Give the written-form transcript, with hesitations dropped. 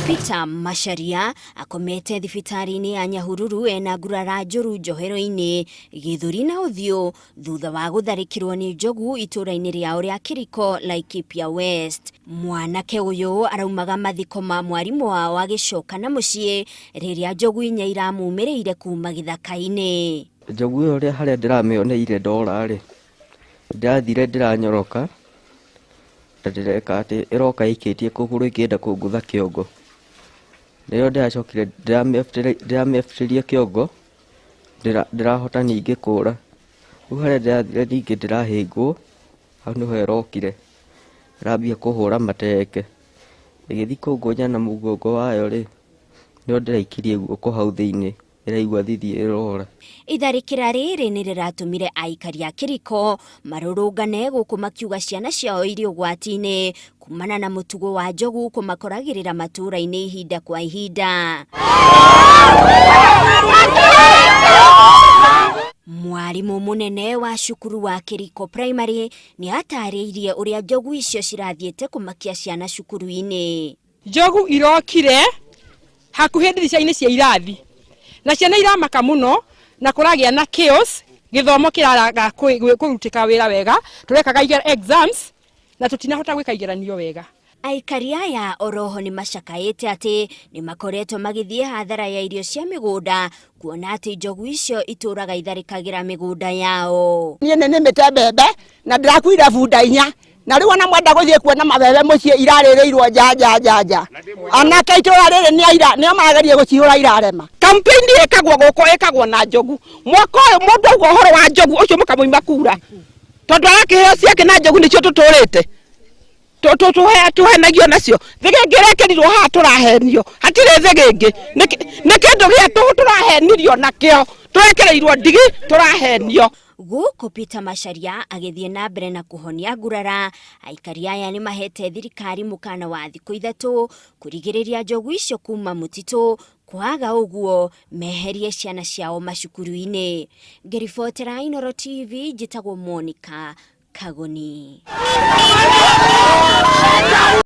Peter Macharia akomete thibitarĩ-inĩ ya Nyahururu ena ngurara njũru njohero-inĩ, gĩthũri na ũthiũ thutha wa gũtharĩkĩrwo nĩ njogu itũũra-inĩ rĩao rĩa Kiriko, Laikipia West. Mwanake ũyũ araumaga mathiko ma mwarimũ wao agĩcoka na mũciĩ rĩrĩa njogu inya iramumĩrĩire kuma gĩthaka-inĩ. Njogu ĩyo ũrĩa harĩa ndĩramĩoneire ndora rĩ, ndĩrathire ndĩranyoroka na ndĩreka atĩ ĩroka ĩikĩtie kũgũrũ ĩkĩenda kũngũtha kĩongo. Rĩrĩa ndĩracokire ndĩramĩebutĩria kĩongo, ndĩrahota ningĩ kũra. Rĩu harĩa ndĩrathire ningĩ ndĩrahĩngwo, hau nĩho ĩrokire, ĩrambia kũhũra mateke. Ĩgĩthiĩ kũngũnya na mũgongo wayo rĩ, nĩho ndĩraikirie guoko hau thĩiniĩ. Ĩraigua thithi ĩrora. Itharĩkĩra rĩrĩ nĩ rĩratũmire aikari a Kiriko marũrũngane gũkũ makiuga ciana ciao irĩ ũgwati-inĩ kumana na mũtugo wa njogu kũmakoragĩrĩra matũũra-inĩ ihinda kwa ihinda. Mwarimũ mũnene wa cukuru wa Kiriko Primary nĩ atarĩirie ũrĩa njogu icio cirathiĩte kũmakia ciana cukuru-inĩ. Njogu irokire hakuhĩ ndirica-inĩ cia irathi na ciana iramaka mũno na kũragĩa na chaos, gĩthomo kĩraraga kũrutĩka wĩra wega, tũrekaga exams na tũtinahota gwĩka igeranio wega. Aikari aya oroho nĩ macakaĩte atĩ nĩ makoretwo magĩthiĩ hathara ya irio cia mĩgũnda kuona atĩ njogu icio itũraga itharĩkagĩra mĩgũnda yao. Niĩ nĩ nĩmĩte mbembe na ndĩrakuire bunda inya na rĩu ona mwenda gũthiĩ kuona mabebe mũciĩ irarĩrĩirwo nja nja nja nja. Anake itũra rĩrĩ nĩ aira nĩo marageria gũcihũra irarema. Campaign ĩkagwo gũkũ ĩkagwo na njogu. Mwaka ũyũ mũndũ auga ũhoro wa njogu ũcio mũkamũima kura, tondũ arakĩheo ciake na njogu nĩcio tũtũrĩte tũhenagio nacio. Thĩgĩngĩ ĩrekĩrirwo haha tũrahenio, hatirĩ thĩgĩngĩ, nĩ kĩndũ gĩa tũhũ tũrahenirio nakĩo, tũrekereirwo ndigi tũrahenio. Gũkũ Peter Macharia agĩthiĩ na mbere na kũhonia ngurara, aikari aya nĩ mahete thirikari mũkana wa thikũ ithatũ kũrigĩrĩria njogu icio kuma mũtitũ, kwaga ũguo meherie ciana ciao macukuru-inĩ. Ngĩribotera Inooro TV njĩtagwo Monica Kagoni.